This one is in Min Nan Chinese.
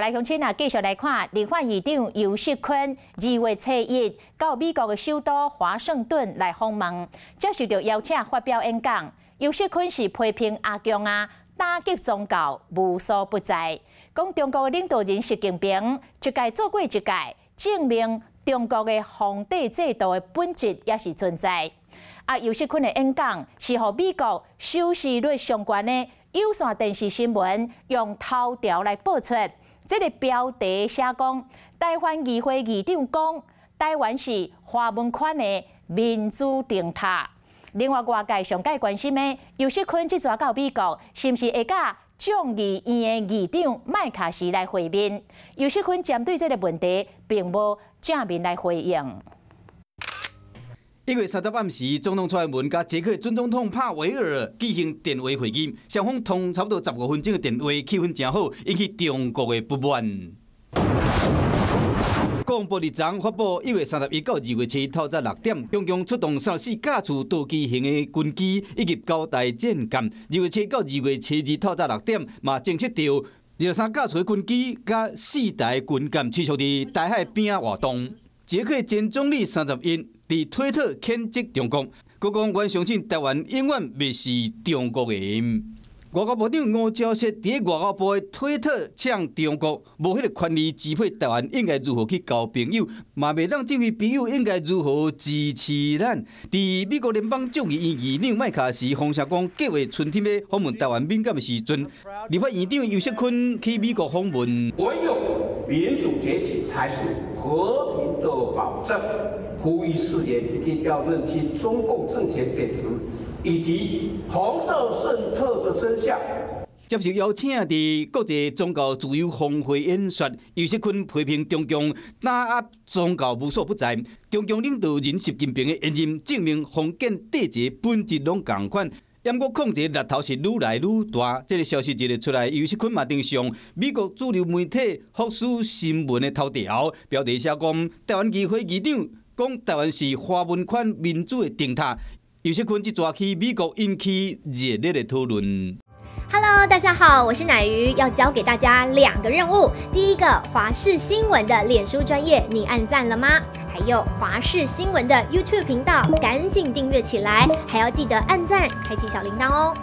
來鄉親啊，繼續來看立法院長游錫堃2月初1到美國的首都華盛頓來訪問，接受著邀請發表演講。游錫堃是批評阿共啊，打擊宗教無所不在，講中國的領導人習近平一屆做過一屆，證明中國的皇帝制度的本質猶是存在。啊，游錫堃的演講是予美國收視率上懸的有線電視新聞用頭條來報出。這个標題寫講，台灣議會議長講，台灣是華文圈的民主燈塔。另外，外界上蓋關心的，游錫堃這逝到美國，是毋是會佮眾議院的議長麥卡錫來會面？游錫堃針對這个問題，並無正面來回應。1月30暗時，總統蔡英文佮捷克準總統帕維爾舉行電話會議，雙方通差不多15分鐘的電話，氣氛誠好，引起中國的不滿。國防部日昨發布，1月31到2月7透早6點，中共出動34架次多機型的軍機以及九台戰艦。2月7到2月22透早6點，嘛偵測著23架次的軍機佮四台軍艦持續佇台海邊仔活動。捷克前總理31佇推特譴責中國，閣講阮相信台灣永遠袂是中國的。外交部長吳釗燮佇外交部的推特嗆中國，無彼个權利支配台灣，應該如何去交朋友，嘛袂當指揮朋友應該如何支持咱。佇美國聯邦眾議院議長麥卡錫風聲講，計劃春天欲訪問台灣敏感的時陣，立法院長游錫堃去美國訪問。唯有民主崛起，才是和平的保證。呼籲世界一定要認清中共政權本質，以及紅色滲透的真相。接受邀請佇國際宗教自由峰會演說，游錫堃批評中共打壓宗教無所不在。中共領導人習近平的言論證明封建帝制本質攏仝款。毋過控制力頭是愈來愈大，這个消息一出來，游錫堃嘛登上美國主流媒體福斯新聞的頭條，標題寫講台灣議會議長講台灣是華文圈民主的燈塔。游錫堃這逝去美國引起熱烈的討論。 Hello，大家好，我是乃瑜，要交給大家兩個任務。第一個，華視新聞的臉書專頁，你按讚了嗎？還有華視新聞的 YouTube 頻道，趕緊訂閱起來，還要記得按讚，開啟小鈴鐺哦。